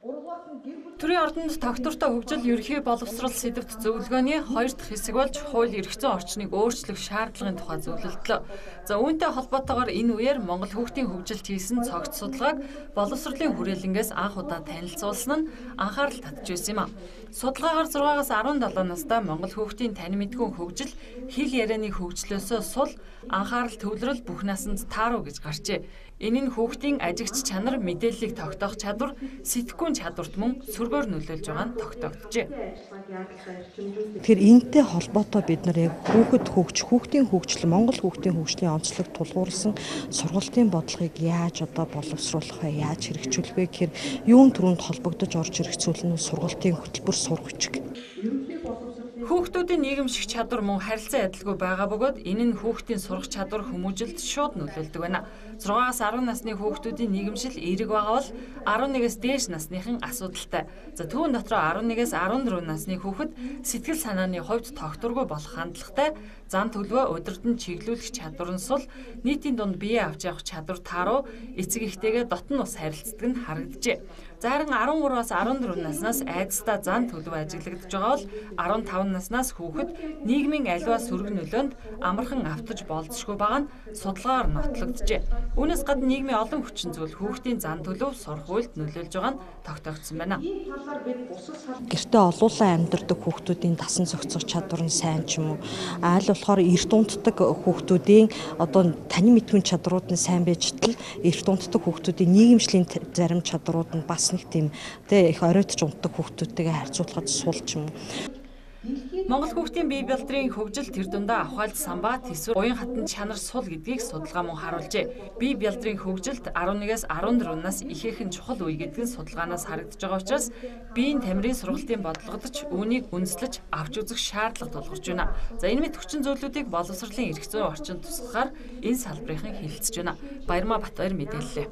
Төрийн ордонд тогтвортой хөгжил ерөнхий боловсрол сэдэвт зөвлөгөөний хоёр дахь хэсэг болж хууль эрх зүйн орчныг өөрчлөх шаардлагын тухай зөвлөлдлөө. За үүнтэй холбоотойгоор энэ үеэр Монгол хүүхдийн хөгжилд хийсэн цогц судалгааг боловсролын хүрээлэнгээс анх удаа танилцуулсан нь анхаарал татж байсан юм а. Судалгаагаар 6-аас 17 настай Монгол хүүхдийн танин мэдгүн хөгжил хэл ярианы хөгжлөөсөө сул анхаарал төвлөрөл бүх насанд тааруу гэж гарчээ. Энэ нь хүүхдийн ажигч чанар, мэдээллийг тогтоох чадвар, сэтгүүн чадварт мөн сөргөөр нөлөөлж байгаа нь тогтоогджээ. Тэгэхээр энэтэй холбоотой бид нар яг хүүхэд хөгж, хүүхдийн хөгжил, Монгол хүүхдийн хөгжлийн онцлог тулгуурласан сургалтын бодлогыг яаж одоо боловсруулах вэ, яаж хэрэгжүүлэх вэ гэхээр юун түрүүнд холбогдож орж ирэх зүйл нь сургалтын хөтөлбөр, сурах бичиг. Хүүхдүүдийн нийгэмших чадвар мөн харилцан адилгүй байгаа бөгөөд энэ нь хүүхдийн сурах чадвар хүмүүжилд шууд нөлөөлдөг байна. 6-аас 10 насны хүүхдүүдийн нийгэмшил эерэг байгаа бол 11-ээс дээш насныхан асуудалтай. За түүн дотроо 11-ээс 14 насны хүүхэд сэтгэл санааны хувьд тогтворгүй болох хандлагатай, зан төлөвөө удирдан чиглүүлэх чадвар нь сул, нийтийн дунд бие авч явах чадвар тааруу, эцэг эхтэйгээ дотн ус харилцдаг нь харагджээ. За харин 13-аас 14 наснаас айдастай зан төлөв ажиглагдаж байгаа бол 15 наснаас хүүхэд нийгмийн аливаа сөрөг нөлөөнд амархан автаж болзошгүй байгаа нь судалгаагаар нотлогджээ. Үүнээс гадна нийгмийн олон хүчин зүйл хүүхдийн зан төлөв сурах уйлд нөлөөлж байгаа нь тогтоогдсон байна. Гэртээ олуулаа амьдардаг хүүхдүүдийн дасан зохицох чадвар нь сайн ч юм уу, аль болохоор эрт унтдаг хүүхдүүдийн одоо танин мэдхүйн чадрууд нь сайн байж тал эрт унтдаг хүүхдүүдийн нийгэмшлийн зарим чадрууд нь бас нэг тийм их оройтж унтдаг хүүхдүүдтэйгээ харьцуулахад сул ч юм уу. Монгол хүүхдийн бие бэлдрийн хөгжил тэр дундаа авхайлт самбаа төсвөр уян хатан чанар сул гэдгийг судалгаа мөн харуулжээ. Бие бэлдрийн хөгжилд 11-ээс 14 нас ихээхэн чухал үе гэдэг нь судалгаанаас харагдаж байгаа учраас биеийн тамирын сургалтын бодлогод ч үүнийг үндэслэж авч үзэх шаардлага тулгарч байна. За энэ мэт хүчин зүйлүүдийг боловсролын эрх зүйн орчинд тусгахаар энэ салбарынхан хэлэлцэж байна. Баярмаа Батбаяр мэдээллээ.